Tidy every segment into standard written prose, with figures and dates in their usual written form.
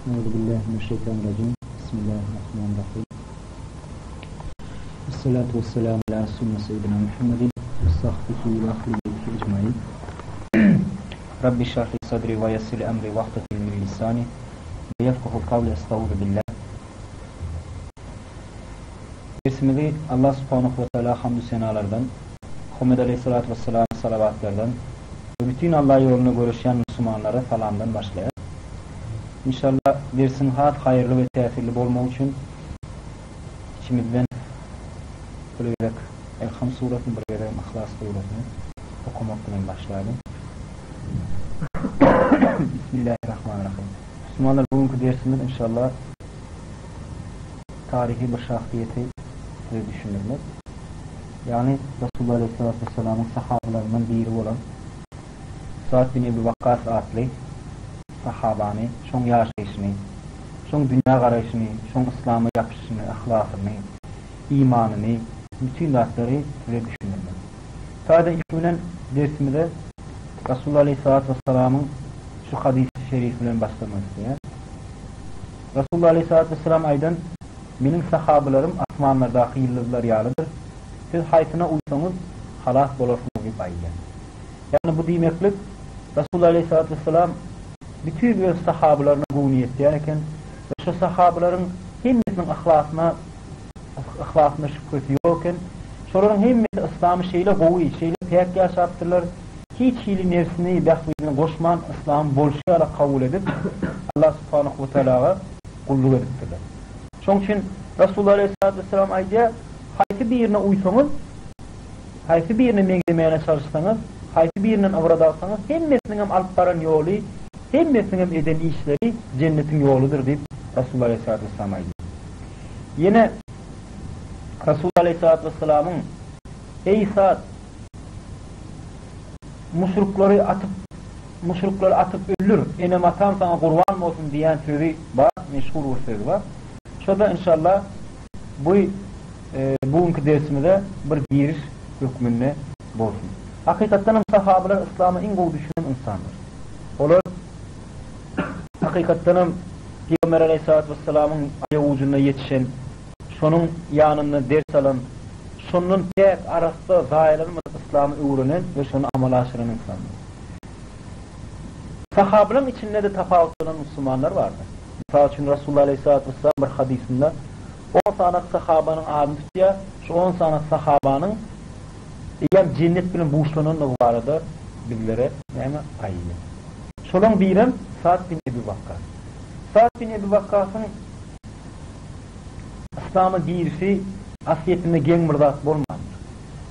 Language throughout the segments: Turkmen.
Euzu billahi mineşşeýtanirrajim. Bismillahirrahmanirrahim. Esselatu vesselamu ala Resulina Seyyidina Muhammedin ve sahbihi ve ahli beytihi ecmaîn. Rabbi şrah li sadri ve yessir li emri vahlul min lisani ve yefkahu kavli estağfuru billah. Dersimizi Allah subhanahu ve teala hamdü senalardan, Muhammed aleyhissalatu vesselam salavatlardan ve bütün Allah yolunda görüşýän musulmanlara salamdan başlaýar. Inşallah dersiň has haýyrly we täsirli bolmagy üçin içimizden bir gezek Elham surasyny, bir gezegem Yhlas surasyny okamak bilen başlaýalyň. Bismillahirrahmanirrahim. Musulmanlar bu günki dersimiz inşallah taryhy bir şahsyýeti size düşündirmek. Ýagny Resulullah aleyhissalatu vesselamyň sahabalaryndan biri bolan Sa'd bin Ebi Wakkas atly sahabany, şoň ýaşaýşyny, şoň dünýä garaýşyny, şoň yslama ýapyşyny, yhlasyny, imanyny, bütin zatlary size düşündirmek. Sada ilki bilen dersimize Resulullah aleyhissalatu vesselamyň şu hadysy şerifi bilen başlamak isleýän. Resulullah aleyhissalatu vesselam aýdan, Meniň sahabalarym asmanlardaky ýyldyzlar ýalydyr. Siz haýsyna uýsaňyz, halas bolarsyňyz diýip aýdýar. Ýagny bu diýmeklik, Resulullah aleýhissalatu wessalam bütin öz sahabalaryna göwni ýetýän eken we şo sahabalaryň hemmesiniň yhlasyna yhlasyna şübhesi ýok eken. Şolaryň hemmesi yslamy şeýle gowy, şeýle päk ýaşapdyrlar, hiç hili nebsini, bähbidini goşman yslamy bolşy ýaly kabul edip, Allah subhanahu we tealaga gulluk edipdirler. Şonuň üçin Resulullah aleýhissalatu wessalam aýdýar, Haýsy birine uýsaňyz, Haýsy birine meňzemäne çalyşsaňyz, haýsy birinden ybrat alsaňyz, hemmesiniňem alyp baran ýoly, hemmesiniňem eden işleri jennetiň ýoludyr diýip, Resulullah aleýhissalatu wessalam aýdýar. Ýene Resulullah aleýhissalatu wessalamyň, Eý Sad! Muşriklary atyp, muşriklary atyp öldür, enem-atam saňa gurban bolsun diýen sözi bar, meşhur bir sözi bar. Şo-da inşallah bu bu günki dersimize bir giriş hökmünde bolsun. Hakykatdan hem sahabalar yslama iň gowy düşünen ynsanlar. Olar hakykatdan hem Pygamber aleýhissalatu wessalamyň aýak ujunda ýetişen, şonuň ýanynda ders alan, şondan päk, arassa, zaýalanmadyk yslamy öwrenen we şony amala aşyran ynsanlar. Sahabalaryň içinde-de tapawutlanan musulmanlar bardy. Mysal üçin Rasulullah aleýhissalatu wessalam bir hadysynda On sany sahabanyň adyny tutýar, şu on sany sahabanyň eýýäm jennet bilen buşlanandygy barada bizlere näme aýdýar. Şolaň birem Sa'd bin Ebi Wakkas. Sa'd bin Ebi Wakkasyň yslama girişi aslyýetinde geň bir zat bolmandyr.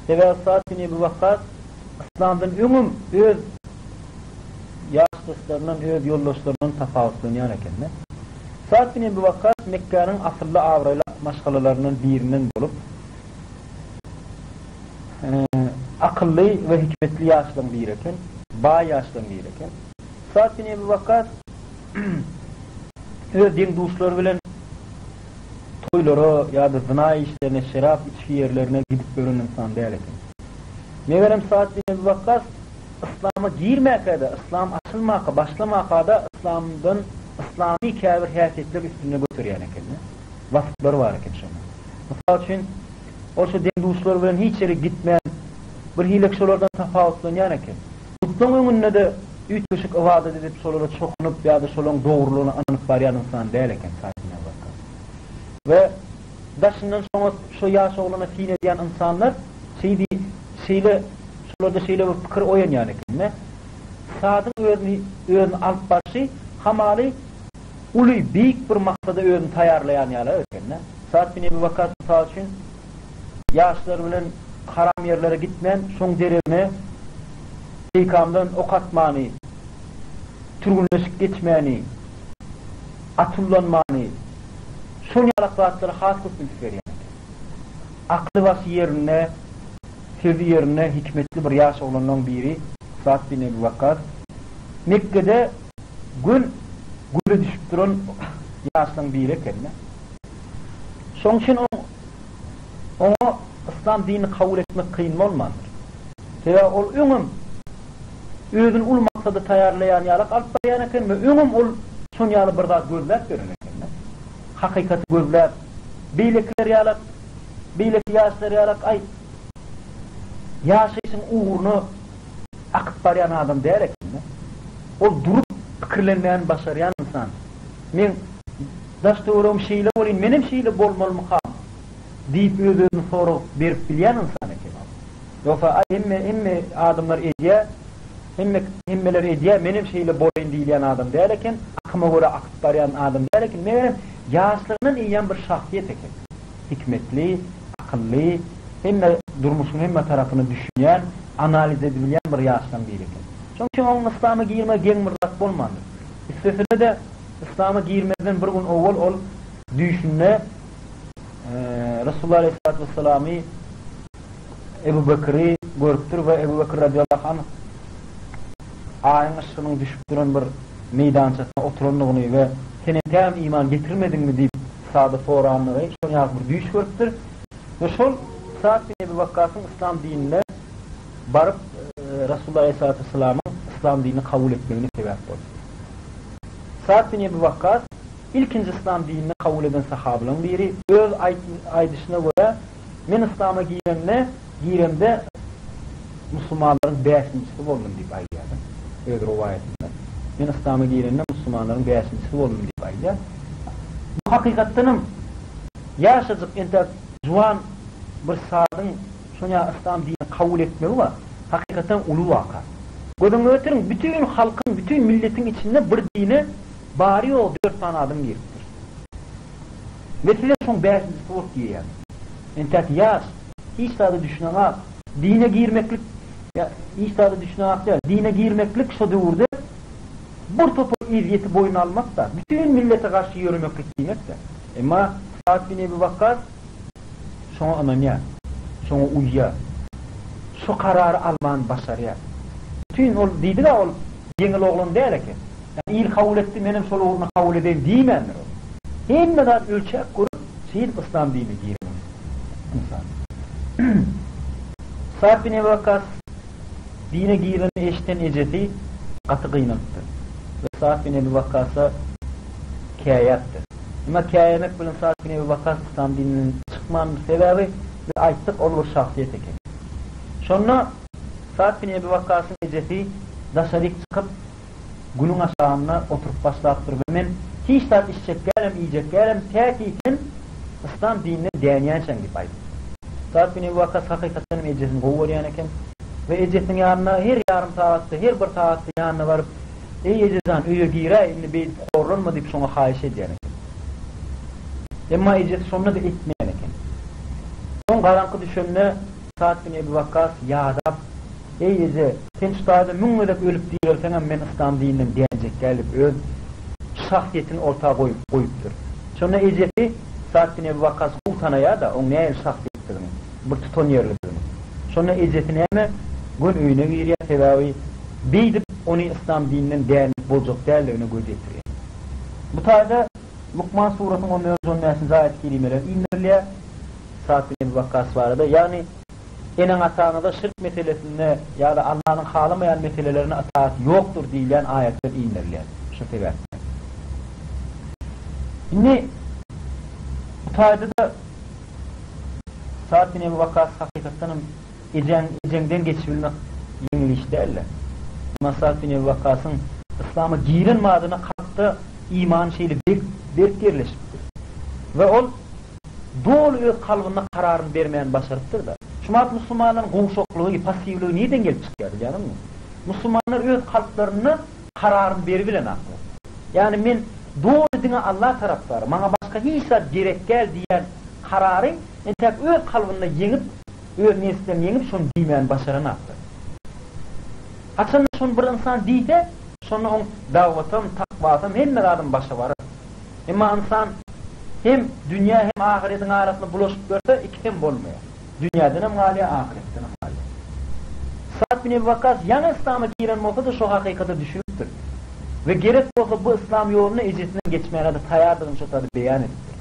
Sebäbi Sa'd bin Ebi Wakkas yslamdan öňem öz ýaşdaşlaryndan, öz ýoldaşlaryndan tapawutlanýan eken-de. Sa'd bin Ebi Wakkas Mekgäniň asylly abraýly maşgalalaryndan birinden bolup, akylly we hikmetli ýaşlaryň biri eken, baý ýaşlaryň biri eken. Sa'd bin Ebi Wakkas öz deň-duşlary bilen toýlara ýa-da zyna işlerine, şerap içgi ýerlerine gidip ýören ynsan däl eken. Megerem Sa'd bin Ebi Wakkas Yslama girmäkä-de, yslam açylmaka, başlamaka-da yslamdan yslamy käbir häsiýetleri üstünde göterýän eken-de. Wasplar bar eken şonda. Mysal üçin, ol şo deň-duşlary bilen hiç ýere gitmän, bir hilek şolardan tapawutlanýan eken. Butlaň öňünde-de üýtgeşik ybadat edip, şolara çokunyp ýa-da şolaň dogrulygyna ynanyp barýan ynsan däl eken Sa'd bin Ebu Wakkas. We daşyndan şoňa, şo ýaş oglana syn edýän ynsanlar şeý diý, şeýle Şolarda şeýle bir pikir oýanýan eken-de, Sadyň özüni özüni alyp barşy hamaly uly, beýik bir maksada özüni taýýarlaýan ýaly eken-de. Sad bin Ebi Wakkas mysal üçin ýaşlar bilen haram ýerlere gitmän, şoň deregine peýkamdan ok atmany, türgünleşik geçmäni, at ullanmany, şol ýalak zatlara has köp üns berýän eken. Akly başy ýerinde Sözi ýerinde hikmetli bir ýaş oglanlaň biri Sa'd bin Ebi Wakkas Mekgede göl göze düşüp duran ýaşlaň biri eken-de. Şoň üçin oňa yslam dinini kabul etmek kyn bolmandyr. Sebäbi ol öňem özüni uly maksada taýýarlaýan ýalak alyp barýan eken we öňem ol. Şon ýaly bir zat gözläp ýören eken-de. Hakykaty gözläp, beýlekiler ýalak, beýleki ýaşlar ýalak, aý, ýaşaýşyň ugruna akyp barýan adam däl eken-de. Ol durup pikirlenmäni başarýan ynsan. Meň daş-töweregim şeýle bolýn, menem şeýle bolmalymykam? Diýip öz-özüne sorag berip bilýän ynsan eken ol. Ýogsa, aý, hemme, hemme adamlar edýä, hemme, hemmeler edýä, menem şeýle bolaýyn diýilýän adam däl eken, akyma görä akyp barýan adam däl eken. Megerem, ýaşlygyndan eýýäm bir şahsyýet eken. Hikmetli, akylly, hemme, durmuşyň hemme tarapyna düşünýän, analiz edibilýän bir ýaşlaň biri eken. Şonuň üçin onuň yslama girmegi geň bir zat bolmandyr. Üstesine-de, yslama girmezden bir gün owal ol düýşünde Resulullah aleyhissalatu vesselamy Ebu Bekri görüpdir we Ebu Bekr radiallahu anh aýyň yşgynyň düşüp duran bir meýdançasynda oturandygyny we sen entägem iman getirmediňmi diýip Sada sorandygy şol ýaly bir düýş görüpdir we şol Sad bin Ebu Wakkasyň yslam dinine baryp Resulullah aleyhissalatu vesselamyň yslam dinini kabul etmegine sebäp bolupdyr. Sad bin Ebu Wakkas Ilkinji yslam dinini kabul eden sahabalaryň biri öz aýdyşyna görä, Men yslama girende, giremde musulmanlaryň bäşinjisi boldum diýip aýdýar-da, öz rowaýatynda. Men yslama girende musulmanlaryň bäşinjisi boldum diýip aýdýar. Bu hakykatdanam ýaşajyk entäk juwan bir sadyň şonýa yslam dinini kabul etmegi bar. Hakykatdan uly waka. Göz öňüne getiriň, bütin halkyň, bütin milletiň içinde bir dine Bary-ýogy dört sany adam giripdir. We sizem şoň bäşinjisi bolup girýäňiz. Entäk ýaş, hiç zada düşüneňak. Dine girmeklik, ýa hiç zada düşüneňak däl, dine girmeklik şo döwürde bir topar ezýeti boýun almak-da, bütin millete garşy ýöremeklik diýmek-dä. Emma Saad bin Ebi Wakkas şoňa ynanýar, şoňa uýýar. Şo karary almany başarýar. Bütin ol diýdik-ä ol ýeňil oglan däl eken. Ýa il kabul etdi, menem şol ugruna kabul edeýin diýmändir ol. Hemme zat ölçäp görüp, şeýdip yslam dinine giren ynsan. Sa'd bin Ebi Wakkas dine girenini eşiden ejesi gaty gynanypdyr we Sa'd bin Ebi Wakkasa käýäpdir. Emma käýemek bilen Sa'd bin Ebi Wakkas yslam dininden çykmandyr, sebäbi biz aýtdyk ol bir şahsyýet eken. Şonda Sa'd bin Ebi Wakkasyň ejesi daşaryk çykyp, Günüň aşagynda oturyp başlapdyr we men hiç zat içjek dälem, iýjek dälem, täki sen yslam dininden dänýänçäň diýip aýdypdyr. Sa'd bin Ebi Wakkas hakykatdan hem ejesini gowy görýän eken we ejesiniň ýanyna her ýarym sagatda, her bir sagatda ýanyna baryp, Eý ejejan, öýe giräý, indi beýdip horlanma diýip şoňa haýyş edýän eken. Emma ejesi şonda-da etmeýän eken. Soň garaňky düşende Sa'd bin Ebi Wakkas ýadap, Eý eje, sen şu taýda müň gezek ölüp direlseňem men yslam dininden dänjek däl diýip öz şahsyýetini orta goýup goýupdyr. Şonda ejesi Sa'd bin Ebi Wakgasy gowy tanaýar-da, oň nähili şahsyýetdigini, bir tutanýerlidigini. Şonda ejesi näme, gön öýüne girýär, sebäbi beýdip ony yslam dininden dändirip boljak däldigine göz ýetirýär. Bu taýda Lukman surasynyň on dördünji, on bäşinji aýaty-kerimeler indirilýär Sa'd bin Ebi Wakgas barada, ýagny, Eneň-ataňyza şirk meselesinde ýa-da Allanyň halamaýan meselelerine ytaat ýokdur diýilýän aýatlar inderilýär. Şu sebäpden. Indi bu taýda-da Sa'd bin Ebi Wakkas hakykatdan hem ejeň, ejeňden geçibilmek ýeňil iş däl-de. Emma Sa'd bin Ebi Wakkasyň yslama giren badyna kalpda iman şeýle berk, berk ýerleşipdir. We ol doly öz kalbynda kararyny bermäni başarypdyr-da. Şumat musulmanlaryň gowşaklygy, passiwligi nirden gelip çykýar bilýäňizmi? Musulmanlar öz kalplarynda kararyny beribilenaklar. Ýagny men doly diňe Alla tarapdary, maňa başga hiç zat gerek däl diýýän karary entäk öz kalbynda ýeňip, öz nebslerini ýeňip şony diýmäni başaranaklar. Haçanda şony bir ynsan diýse, şonda oň dagwatam, takwasam, hemme zadam başa barar. Emma ynsan hem dünýä hem ahyretiň arasynda bulaşyp görse, ikisem bolmaýar. Dünýädenem galýar, ahyretdenem galýar. Sa'd bin Ebi Wakkas ýaňy yslama giren bolsa-da şo hakykata düşünipdir we gerek bolsa bu yslam ýolunda ejesinden geçmäge-de taýardygyny şo taýda beýan edipdir.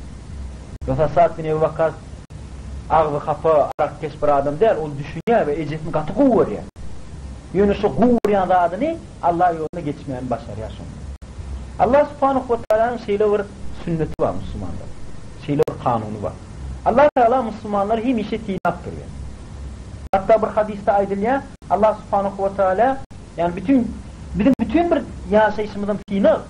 Ýogsa Sa'd bin Ebi Wakkas agzy hapa, arakkeş bir adam däl, ol düşünýär we ejesini gaty gowy görýär. Ýöne şo gowy görýän zadyny Allah ýolunda geçmäni başarýar şonda. Allah subhanahu we tagalanyň şeýle bir sünneti bar musulmanlar. Şeýle bir kanuny bar. Allah Tagala musulmanlary hemişe synap durýar. Hatda bir hadysda aýdylýar, Allah subhanahu we taala, ýagny bütin biziň bütin bir ýaşaýşymyzam synag.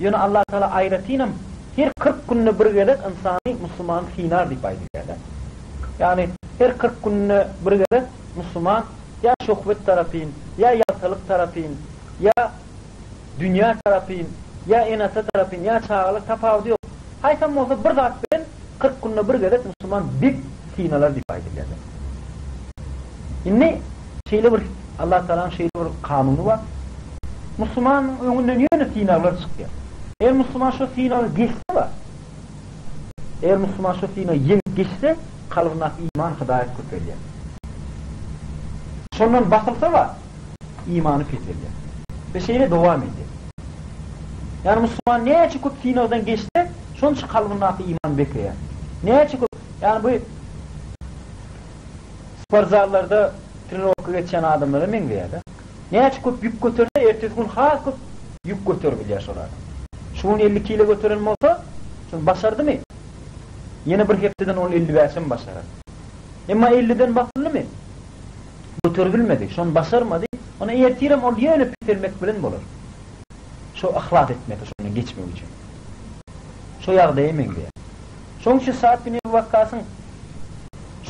Ýöne Allah Tagala aýratynam her 40 günde bir gezek ynsany, musulmany synar diýip aýdylýar-da. Ýagny her 40 günde bir gezek musulman ýa şöhwet tarapyn, ýa ýaltalyk tarapyn, ýa dünýä tarapyn, ýa ene-ata tarapyn, ýa çagalar tapawudy ýok. Haýsam bolsa bir zat bilen 40 günde bir gezek musulman bek synalar diýip aýdylýar. Indi şeýle bir Allah Tagalanyň şeýle bir kanuny bar. Musulmanyň öňünden ýöne synaglar çykýar. Eger musulman şu synagy geçse bar. Eger musulman şu synagy ýeňip geçse, kalbyndaky iman hydaýat köpelýär. Şondan basylsa bar, imany peselýär. We şeýle dowam edýär. Ýagny musulman näçe köp synagdan geçse, şonça kalbyndaky iman bekeýär. Näçe köp, ýagny bu sportzallarda trenirowka geçýän adamlara meňzeýär-de. Näçe köp ýük göterse, ertesi gün has köp ýük göterip bilýär şol adam. Şu gün 50 kilo göteren bolsa, şuny başardymy? Ýene bir hepdeden ol 55 hem başarar. Emma 50-den basyldymy? Göteribilmedi, şony başarmady, onda ertirem ol ýöne peselmek bilen bolar. Şo yhlas etmese şondan geçmek üçin. Şo ýagdaýa meňzeýär. Şonuň üçin Sa'd bin Ebi Wakkasyň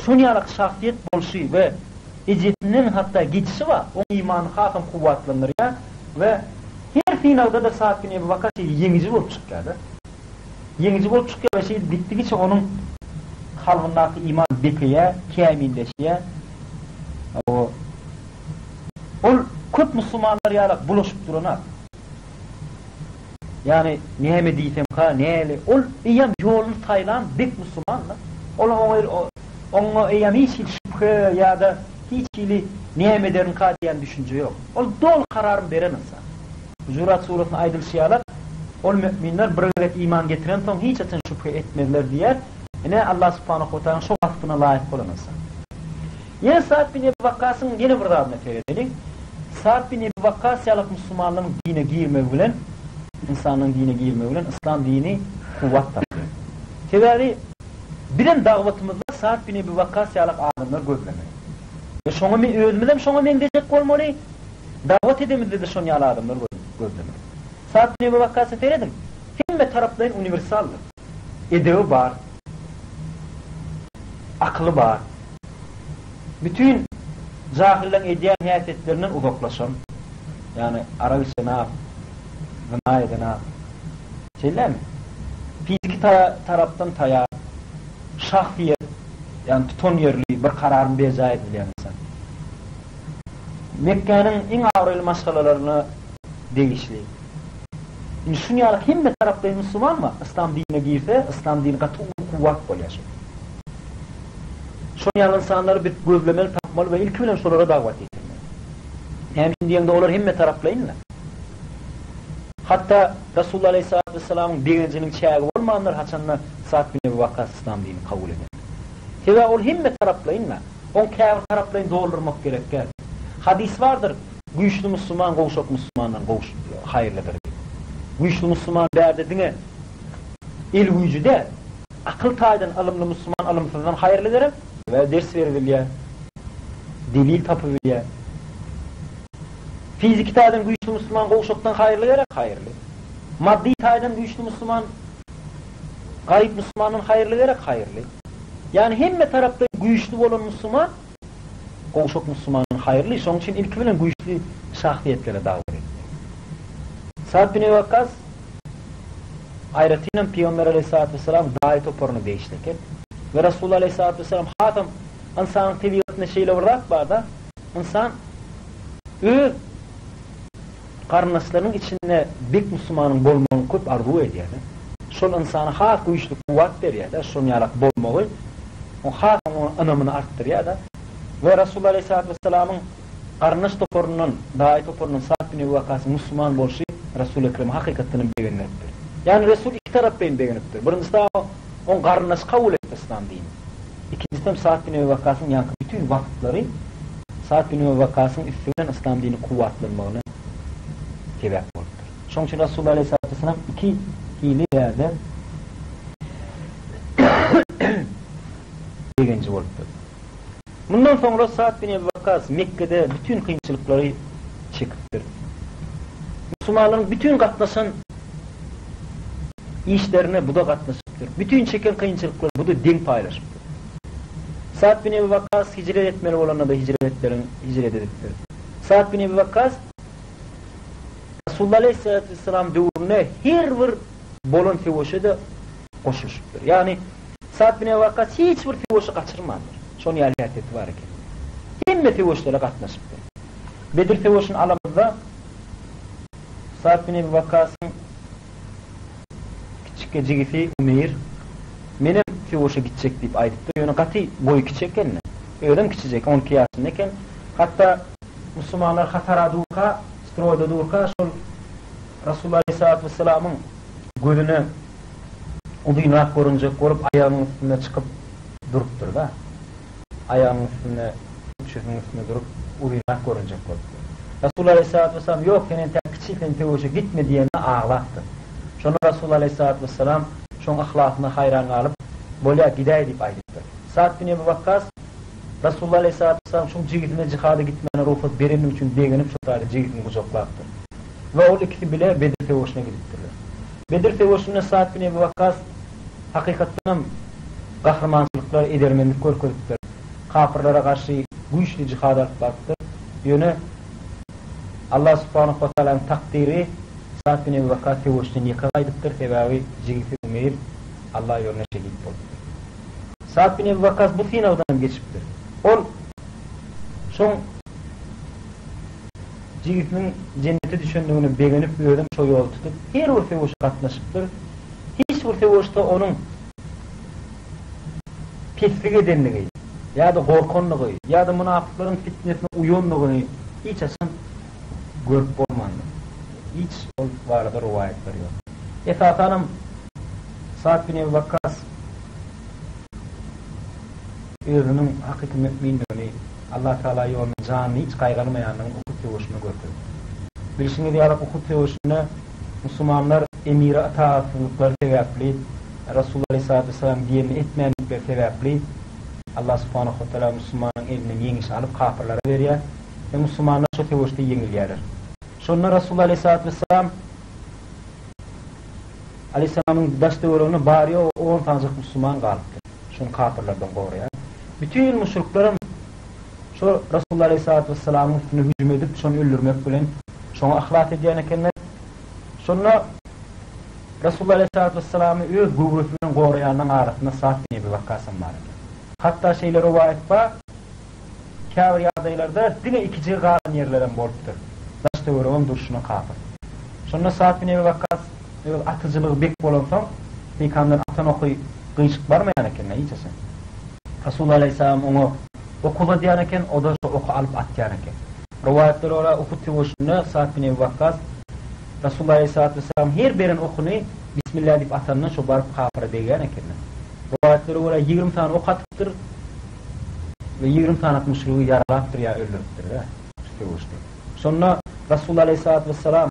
şonýalak şahsyýet bolşy we ejesinden hatda geçişi bar, oň imanyny hasam kuwwatlandyrýar we her synagda-da Sa'd bin Ebi Wakkas şeýle ýeňiji bolup çykýar-da. Ýeňiji bolup çykýar we şeýdip gitdigiçe onuň kalbyndaky iman bekeýär, kämilleşýär. O Ol köp musulmanlar ýalak bulaşyp duranok. Ýagny näme diýsemka, näli, ol eýýäm ýoluny saýlan bek musulman-da. Ol oňa oňa eýýäm hiç hili şübhe ýa-da hiç hili näme ederinka diýen düşünje ýok. Ol doly kararyny beren ynsan. Hujurat suresinde aýdylyşy ýalak, ol müminler bir gezek iman getirensoň hiç haçan şübhe etmezler diýýär. Ine Allah subhanahu we taala şo waspyna laýyk bolan ynsan. Ýene Sa'd bin Ebi Wakkasyň ýene bir zadyna seredeliň. Sa'd bin Ebi Wakkas ýalak musulmanlaryň dine girmegi bilen, ynsanlaryň dine girmegi bilen yslam dini kuwwat tapýar. Sebäbi bizem dagwatymyzda Sa'd bin Ebi Wakkas ýalak adamlar gözlemeli. We şoňa men özümizem şoňa meňzejek bolmaly, dagwat edemizde-de şon ýaly adamlar gözlemeli. Sa'd bin Ebi Wakkasa serediň, hemme taraplaýyn uniwersaldyr. Edebi bar. Akyly bar. Bütin jahyllaň edýän häsiýetlerinden uzaklaşan. Ýagny arak içenak, zyna edenak. Şeýlemi? Fiziki tarapdan taýar, şahsyýet, ýagny tutanýerli, bir kararyny berjaý edibilýän ynsan. Mekgäniň iň abraýly maşgalalaryna degişli. Indi şuny ýaly hemme taraplaýyn musulman bar. Yslam dinine girse, yslam dini gaty uly kuwwat bolýar şol. Şol ýaly ynsanlary biz gözlemeli, tapmaly we ilki bilen şolara dagwat ýetirmeli. Näme üçin diýeňde olar hemme taraplaýyn-da. Hatda Resulullah aleýhissalatu wessalamyň begenjiniň çägi bolmandyr haçanda Sa'd bin Ebi Wakkas yslam dinini kabul edende. Sebäbi ol hemme taraplaýyn-da. Oň käbir taraplaýyn doldurmak gerek däl. Hadys bardyr, Güýçli musulman gowşak musulmandan haýyrlydyr diýip. Güýçli musulman bärde diňe el güýji däl, akyl taýdan ylymly musulman ylymsyzdan haýyrly gerek. Sebäbi ders beribilýär, delil tapybilýär. Fiziki taýdan güýçli musulman gowşakdan haýyrly gerek, haýyrly. Maddy taýdan güýçli musulman garyp musulmandan haýyrly gerek, haýyrly. Ýagny hemme tarapdan güýçli bolan musulman gowşak musulmandan haýyrly, şonuň üçin ilki bilen güýçli şahsyýetlere dagwat etmeli. Sa'd bin Ebi Wakkas aýratynam Pygamber aleýhissalatu wessalam daýy toparyna degişli eken. We Resulullah aleýhissalatu wessalam hasam ynsanyň tebigatynda şeýle bir zat bar-da, ynsan öz garyndaşlarynyň içinde bek musulmanyň bolmagyny köp arzuw edýär-de. Şol ynsana has güýçli kuwwat berýär-de, şonuň ýalak bolmagy oň has oňa ynamyny artdyrýar-da. We Resulullah aleýhissalatu wessalamyň garyndaş toparyndan, daýy toparyndan Sa'd bin Ebi Wakkasyň musulman bolşy Resul Ekremi hakykatdan hem begendiripdir. Ýagny Resul iki taraplaýyn begenipdir. Birinjisi oň garyndaşy kabul etdi yslam dinini. Ikinjisem Sa'd bin Ebi Wakkasyň ýaňky bütin waspylary Sa'd bin Ebi Wakkasyň üsti bilen yslam dini kuwwatlanmagyna sebäp bolupdyr. Şonuň üçin Resulullah aleýhissalatu wesselam iki hili ýerde begenji bolupdyr. Mundan soňra Sa'd bin Ebi Wakkas Mekgede bütin kynçylyklary çekipdir. Musulmanlaryň bütin gatnaşan işlerine bu-da gatnaşypdyr. Bütin çeken kynçylyklary bu-da deň paýlaşypdyr. Sa'd bin Ebi Wakkas hijret etmeli bolanda-da hijretleriň hijret edipdir. Sa'd bin Ebi Wakkas Resulullah aleýhissalatu wesselam döwründe her bir bolan söweşe-de goşulyşypdyr. Ýagny Sa'd bin Ebi Wakkas hiç bir söweşi gaçyrmandyr. Şonuň ýaly häsiýeti bar eken. Hemme söweşlere gatnaşypdyr. Bedir söweşini alamyzda Sa'd bin Ebi Wakkasyň kiçijik jigisi Umeýr Menem söweşe gitjek diýip aýdypdyr. Ýöne gaty boýy kiçi eken-de. Özem kiçijek, 12 ýaşynda eken. Hatda musulmanlar hatara durka, stroýda durka şol Resulullah aleýhissalatu wessalamyň gözüne uzynrak görünjek bolup aýagynyň üstünde çykyp durupdyr-da. Aýagynyň üstünde, ökjesiniň üstünde durup uzynrak görünjek bolupdyr. Resulullah aleýhissalatu wessalam, Ýok, sen entäk kiçi, sen söweşe gitme diýende aglapdyr. Şonda Resulullah aleýhissalatu wessalam şoň yhlasyna haýran galyp, Bolýa, gidäý diýip aýdypdyr. Sa'd bin Ebi Wakkas Resulullah aleýhissalatu wessalam şoň jigisine jihada gitmäne rugsat berendigi üçin begenip şo taýda jigisini gujaklapdyr. We ol ikisi bile Bedir söweşine gidipdirler. Bedir söweşinde Sa'd bin Ebi Wakkas hakykatdanam gahrymançylyklar, edermenlik görkezipdir. Kapyrlara garşy güýçli jihad alyp barypdyr. Ýöne Allah subhanahu we taalanyň takdyry Sa'd bin Ebi Wakkas söweşden ýeke gaýdypdyr, sebäbi jigisi Umeýr Allah ýolunda şehit bolupdyr. Sa'd bin Ebi Wakkas bu synagdan hem geçipdir. Ol şoň jigisiniň jennete düşendigine begenip özem şo ýoly tutup her bir söweşe gatnaşypdyr. Hiç bir söweşde onuň peslik edenligi ýa-da gorkanlygy ýa-da mynapyklaryň fitnesine uýanlygyny hiç haçan görüp bolmandyr. Hiç ol barada rowaýatlar ýok. Esasanam Sa'd bin Ebi Wakkas özüniň hakyky mümindigini, Allah Tagala ýolunda janyny hiç gaýgyrmaýandygyny Uhud söweşinde görkezdi. Bilşiňiz ýaly Uhud söweşinde musulmanlar emire ytagatsyzlyklary sebäpli, Resulullah aleýhissalatu wessalam diýenini etmänlikleri sebäpli Allah subhanahu wa taala musulmanyň elinden ýeňişi alyp kapyrlara berýär we musulmanlar şo söweşde ýeňilýärler. Şonda Resulullah aleýhissalatu wessalam aleýhissalamyň daş-töwereginde bary-ýogy on sanyjak musulman galypdyr. Şony kapyrlardan goraýan. Bütin müşriklerem şo Resulullah aleýhissalatu wessalamyň üstüne hüjüm edip, şony öldürmek bilen şoňa yhlas edýän ekenler. Şonda Resulullah aleýhissalatu wessalamy öz göwresi bilen goraýanlaryň arasynda Sa'd bin Ebi Wakkasam bar eken. Hatda şeýle rowaýat bar, käbir ýagdaýlarda diňe ikijigi galan ýerlerem bolupdyr. Daş-töweregem durşuna kapyr. Şonda Sa'd bin Ebi Wakkas öz atyjylygy bek bolansoň, peýkamdan atan oky gyşyk barmaýan eken-de hiç haçan. Resulullah aleýhissalam oňa ok uzadýan eken, o-da şo oky alyp atýan eken. Rowaýatlara görä, Uhud söweşinde Sa'd bin Ebi Wakkas Resulullah aleýhissalatu wessalamyň her beren okuny Bismillah diýip atanda şo baryp kapyra degýän ekenler. Rowaýatlara görä 20 sany ok atypdyr we 20 sany müşrigi ýaralapdyr ýa öldüripdir-de şu söweşde. Şonda Resulullah aleýhissalatu wessalam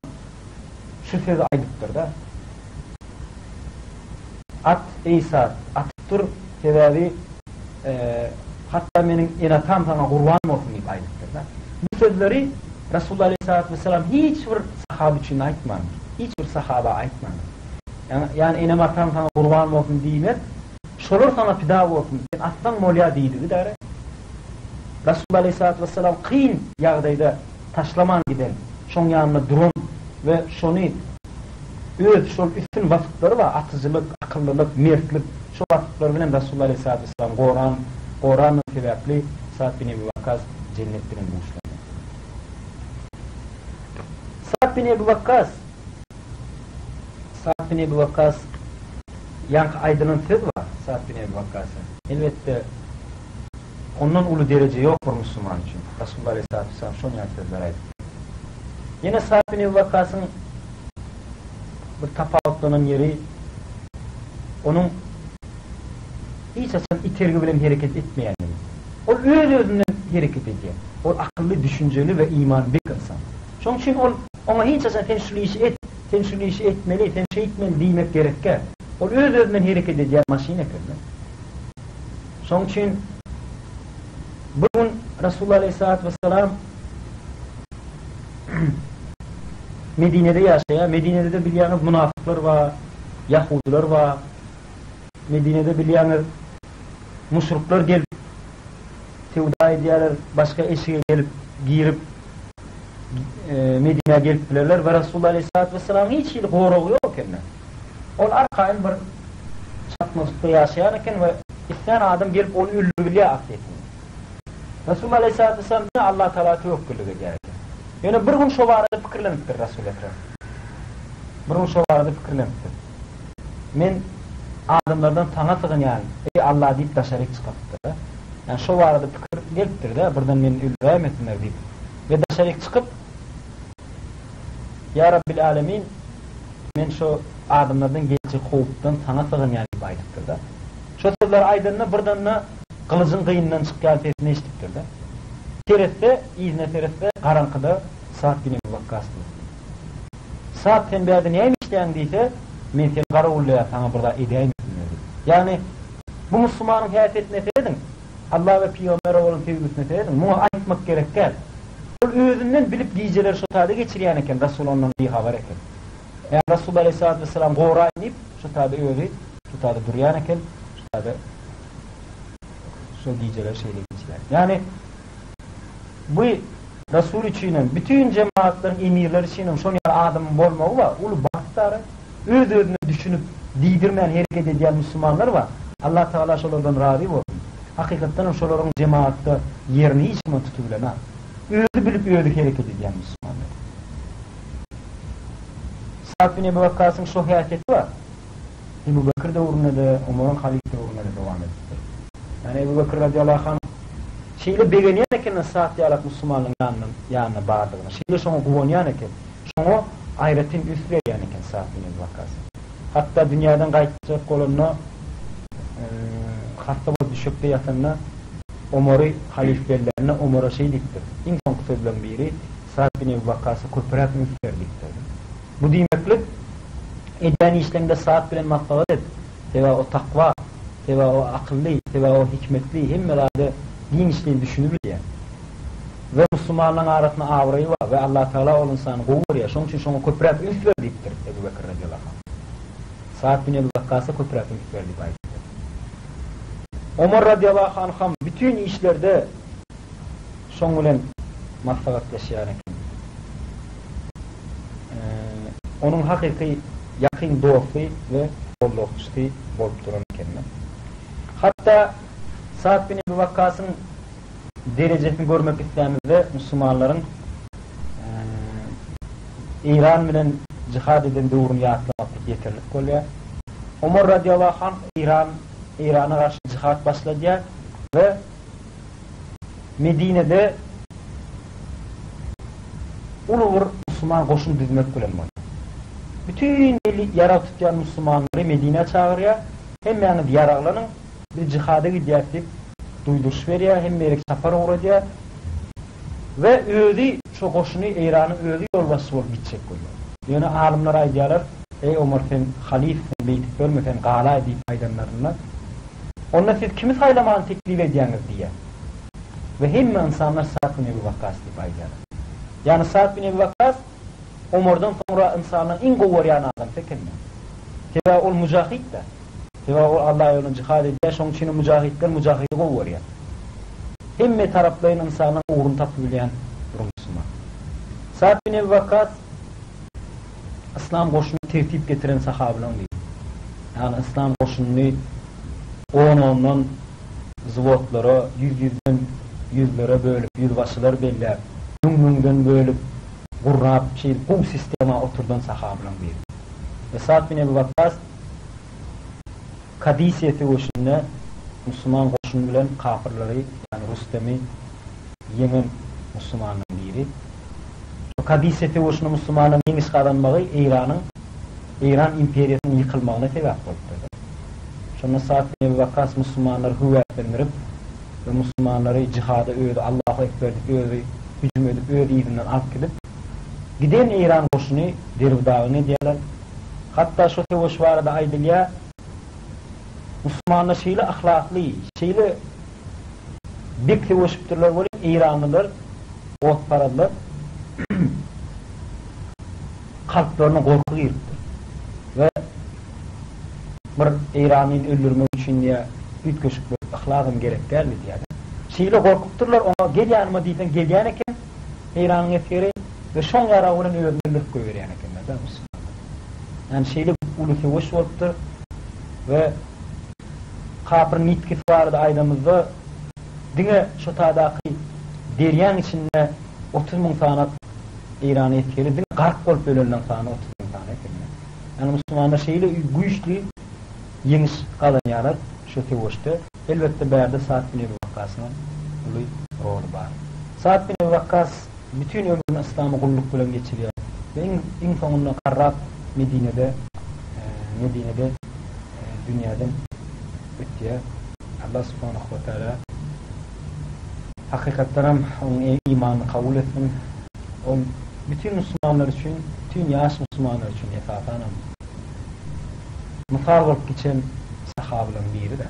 şu sözi aýdypdyr-da. At, eý Sa'd, atyp dur, sebäbi hatda meniň ene-atam saňa gurban bolsun diýip aýdypdyr-da. Bu sözleri Resulullah aleýhissalatu wessalam hiç bir sahaby üçin aýtmandyr. Hiç bir sahaba aýtmandyr. Ýagny enem-atam saňa gurban bolsun diýmek, şolar saňa pida bolsun, sen atsaň bolýar diýdigi-dä. Resulullah aleýhissalatu wessalam kyn ýagdaýda taşlaman giden, şoň ýanynda duran we şony öz şol üstün wasyplary bar, atyjylyk, akyllylyk, mertlik, şo wasyplary bilen Resulullah aleýhissalatu wessalam goran, goranlygy sebäpli Sa'd bin Ebi Wakkas jennet bilen buşlanýar. Sa'd bin Ebi Wakkas Sa'd bin Ebi Wakkas ýaňky aýdylan söz bar Sa'd bin Ebi Wakkasa. Elbetde ondan uly dereje ýok bir musulman üçin. Resulullah aleýhissalatu wessalam şon ýaly sözler aýdypdyr. Ýene Sa'd bin Ebi Wakkasyň bir tapawutlanan ýeri onuň hiç haçan itergi bilen hereket etmeýänligi. Ol öz-özünden hereket edýär. Ol akylly, düşünjeli we imany bek ynsan. Şonuň üçin ol oňa hiç haçan sen şul işi et. Sen şul işi etmeli, sen şeýtmeli diýmek gerekkä. Ol öz-özünden hereket edýän maşyn eken-de. Şonuň üçin bir gün Resulullah aleýhissalatu wessalam Medinede ýaşaýar. Medinede-de bilýäňiz munafyklar bar, ýahudylar bar. Medinede bilýäňiz muşryklar gelip söwda edýärler, başga eşige gelip girip Medinä gelip bilerler we Resulullah aleýhissalatu wessalamyň hiç hili goragy ýok eken. Ol arkaýyn bir çatmajykda ýaşaýan eken we islän adam gelip ony öldüribilýär aslyýetinde. Resulullah aleýhissalatu wessalam diňe Allah Tagala töwekgellik edýär eken. Ýöne bir gün şo barada pikirlenipdir Resul Ekrem. Bir gün şo barada pikirlenipdir. Men adamlardan saňa sygynýan, eý Allah diýip daşaryk çykypdyr. Ýani şo barada pikir gelipdir-de, birden meni öldüräýmesinler diýip. We daşaryk çykyp, Ýa Rabbil Alemin, men şo adamlardan geljek howpdan saňa sygynýan diýip aýdypdyr-da. Şo sözleri aýdanda birden-de gylyjyň gynyndan çykýan sesini eşidipdir-de. Seretse, yzyna seretse, garaňkyda Sa'd bin Ebi Wakkas dur. Sa'd sen bärde näme işleýäň diýse, men seni garawullaýan saňa bir zat edäýmesinler diýip. Ýagny bu musulmanyň häsiýetine serediň, Allah we pygambere bolan söýgüsine serediň, muňa aýtmak gerek däl. Ol özünden bilip gijeleri şo taýda geçirýän eken, Rasul ondan bihabar eken. Ýagny Rasul aleýhissalatu wessalam goraýyn diýip şo taýda özi şo taýda durýan eken, şo taýda şo gijeleri şeýle geçirýän. Ýagny Bu Resul üçinem, bütin jemagatlaryň emirleri üçinem şon ýaly adamyň bolmagy bar, uly bagt dara. Öz-özüne düşünip, diýdirmän hereket edýän musulmanlar bar. Allah Tagala şolardan razy bolsun. Hakykatdanam şolaryň jemagatda ýerini hiç kim tutubilenok. Özi bilip özi hereket edýän musulmanlar. Sa'd bin Ebi Wakkasyň şo häsiýeti bar. Ebu Bekir döwründe-de, Omaryň halyf döwründe-de dowam edipdir. Ýagny Ebu Bekir radiýallahu anh şeýle begenýän eken Sa'd ýalak musulmanyň ýanyndan ýanynda bardygyna, şeýle şoňa guwanýan eken, şoňa aýratyn üns berýän eken Sa'd bin Ebu Wakkas. Hatda dünýäden gaýtjak bolanda, hassa bolup düşekde ýatanda Omary halyf bellände Omara şeý diýipdir, iň soňky sözleriň biri, Sa'd bin Ebu Wakkasa köpräk üns ber diýipdir. Bu diýmeklik, edýän işleňde Sa'd bilen maslahat et, sebäbi o takwa, sebäbi o akylly, sebäbi o hikmetli, hemme zada giňişleýin düşünibilýär. We musulmanlaryň arasynda abraýy bar we Allatagala ol ynsany gowy görýär, şonuň üçin şoňa köpräk üns ber diýipdir Ebu Bekr radiýallahu anh. Sa'd bin Ebu Wakkasa köpräk üns ber diýip aýdypdyr. Omar radiýallahu anham bütin işlerde şoň bilen maslahatlaşýan eken. Onuň hakyky ýakyn dosty we goldawçysy bolup duran ekenler. Hatda Sa'd bin Ebi Wakkasyň derejesini görmek islämizde musulmanlaryň Eýran bilen jihad eden döwrüni ýatlamaklyk ýeterlik bolýar. Omar radiýallahu anh Eýran Eýrana garşy jihad başladýar we Medinede uly bir musulman goşun düzmek bilen bolýar. Bütin eli ýarag tutýan musulmanlary Medinä çagyrýar, Hemmäňiz ýaraglanyň, biz jihada gidýäs diýip duýduryş berýär, hemme ýere çapar ugradýar we özi şo goşuny Eýranyň özi ýolbaşçy bolup gitjek bolýar. Ýöne alymlar aýdýarlar, Eý Omar sen halyf, sen beýdip ýörme, sen galaý diýip aýdanlarynda, Onda siz kimi saýlamany teklip edýäňiz diýýär. We hemme ynsanlar Sa'd bin Ebi Wakkas diýip aýdýarlar. Ýagny Sa'd bin Ebi Wakkas Omardan soňra ynsanlaryň iň gowy görýän adamsy ekende. Sebäbi ol mujahid-dä. Sebäbi ol Allah ýolunda jihad edýär, şonuň üçinem mujahidler mujahidi gowy görýär. Hemme taraplaýyn ynsanlaryň ugruny tapyp bilýän bir musulman. Sa'd bin Ebi Wakkas Yslam goşunyna tertip getiren sahabylaryň biri. Ýagny yslam goşunyny on-ondan wzwodlara, ýüz-ýüzden ýüzlere bölüp, ýüzbaşylar belläp, müň-müňden bölüp, gurnap, şeýdip gowy sistema oturdan sahabylaryň biri. We Sa'd bin Ebi Wakkas Kadisiýe söweşinde musulman goşuny bilen kapyrlary, ýagny Rüstemi ýeňen musulmanlaryň biri. Şu Kadisiýe söweşinde musulmanlaryň ýeňiş gazanmagy Eýranyň Eýran imperiýasynyň ýykylmagyna sebäp bolupdyr. Şonda Sa'd bin Ebi Wakkas musulmanlary höwäslendirip we musulmanlary jihada özi Allahu Ekber diýip özi hüjüm edip öz yzyndan alyp gidip. Giden Eýran goşuny derbi-dagyn edýärler. Hatda şo söweş barada aýdylýar, Musulmanlar şeýle ahlakly, şeýle bek söweşipdirler welin, eýranlylar, otparazlar kalplaryna gorky giripdir we bir eýranlyny öldürmek üçin diýýär, üýtgeşik bir yhlasam gerek däldi diýýär. Şeýle gorkupdyrlar, oňa gel ýanyma diýseň gelýän eken Eýranyň esgeri we şoň ýaragy bilen özüni öldürip goýberýän ekenler-de musulmanlar. Ýagny şeýle uly söweş bolupdyr we kapyryň ýitgisi barada aýdamyzda diňe şo taýdaky derýaň içinde 30 müň sany Eýran esgeri diňe gark bolup ölenleň sany 30 müň sany eken. Ýagny musulmanlar şeýle güýçli ýeňiş gazanýarlar şu söweşde. Elbetde bärde Sa'd bin Ebi Wakkasyň hem uly roly bar. Sa'd bin Ebi Wakkas bütin ömrüni yslama gulluk bilen geçirýär we iň iň soňunda garrap Medinede Medinede dünýäden ötýär. Allah subhanahu we taala hakykatdanam onuň imanyny kabul etsin. Ol bütin musulmanlar üçin, bütin ýaş musulmanlar üçin esasanam mysal bolup geçen sahabalaryň biri-de.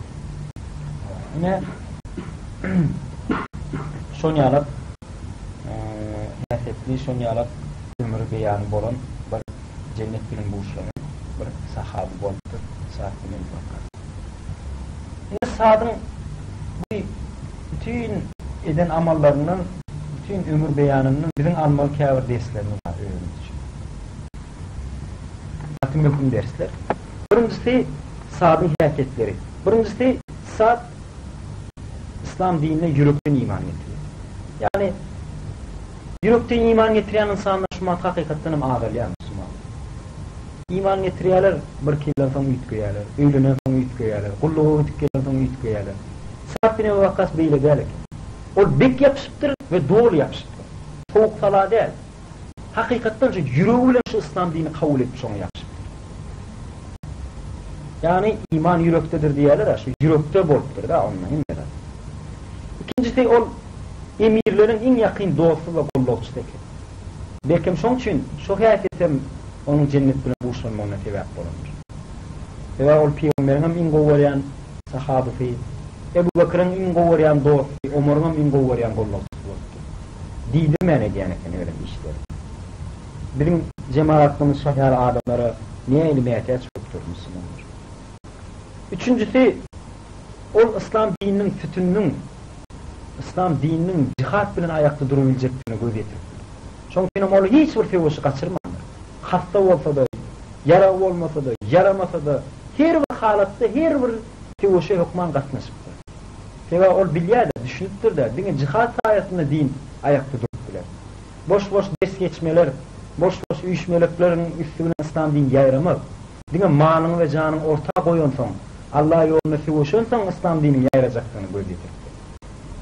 Ine, şon ýalak häsiýetli, şon ýalak ömür beýany bolan bir jennet bilen buşlanan bir sahaby bolupdyr Sa'd bin Ebi Wakkas. Ine Sa'dyň bu bütin eden amallaryndan, bütin ömür beýanyndan biziň almaly käbir derslerimiz bar özümiz üçin. Gaty möhüm dersler. Birinjisi Sa'dyň häsiýetleri. Birinjisi Sa'd Yslam dinine ýürekden iman getirýär. Ýagny ýürekden iman getirýän ynsanlar şu wagt hakykatdan hem azalýar musulmanlar. Iman getirýärler, birki ýyldan soň üýtgeýärler, öýlenen soň üýtgeýärler, gulluga gidip gelen soň üýtgeýärler. Sa'd bin Ebi Wakkas beýle däl eken. Ol bek ýapyşypdyr we doly ýapyşypdyr. Sowuk-sala däl. Hakykatdan şu ýüregi bilen şu yslam dinini kabul edip şoňa ýapyşypdyr. Ýagny iman ýürekdedir diýýärler-ä, şu ýürekde bolupdyr-da onda hemme zat. Ikinjisi ol emirleriň iň ýakyn dosty we gollagçysy eken. Belkem şoň üçin şo häsiýetem onuň jennet bilen buşlanmagyna sebäp bolandyr. Sebäbi ol pygamberiň hem iň gowy görýän sahabysy, Ebu Bekiriň iň gowy görýän dosty, Omaryň hem iň gowy görýän gollagçysy bolupdyr. Diýdirmän edýän eken özem işleri. Biziň jemagatymyz şol ýaly adamlara nähili mätäç bolup dur musulmanlar. Üçünjisi, ol yslam dininiň sütüniniň, yslam dininiň jihat bilen aýakda durubiljekdigine göz ýetiripdir. Şonuň üçinem ol hiç bir söweşi gaçyrmandyr. Hassa bolsa-da, ýaragy bolmasa-da, ýaramasa-da, her bir halatda her bir söweşe hökman gatnaşypdyr. Sebäbi ol bilýär-de, düşünipdir-de, diňe jihat saýasynda din aýakda durup biler. Boş-boş ders geçmeler, boş-boş üýşmelekleriň üsti bilen yslam dini ýaýramaz. Diňe malyňy we janyňy orta goýansoň, Alla ýolunda söweşensoň yslam dininiň ýaýrajakdygyna göz ýetiripdir.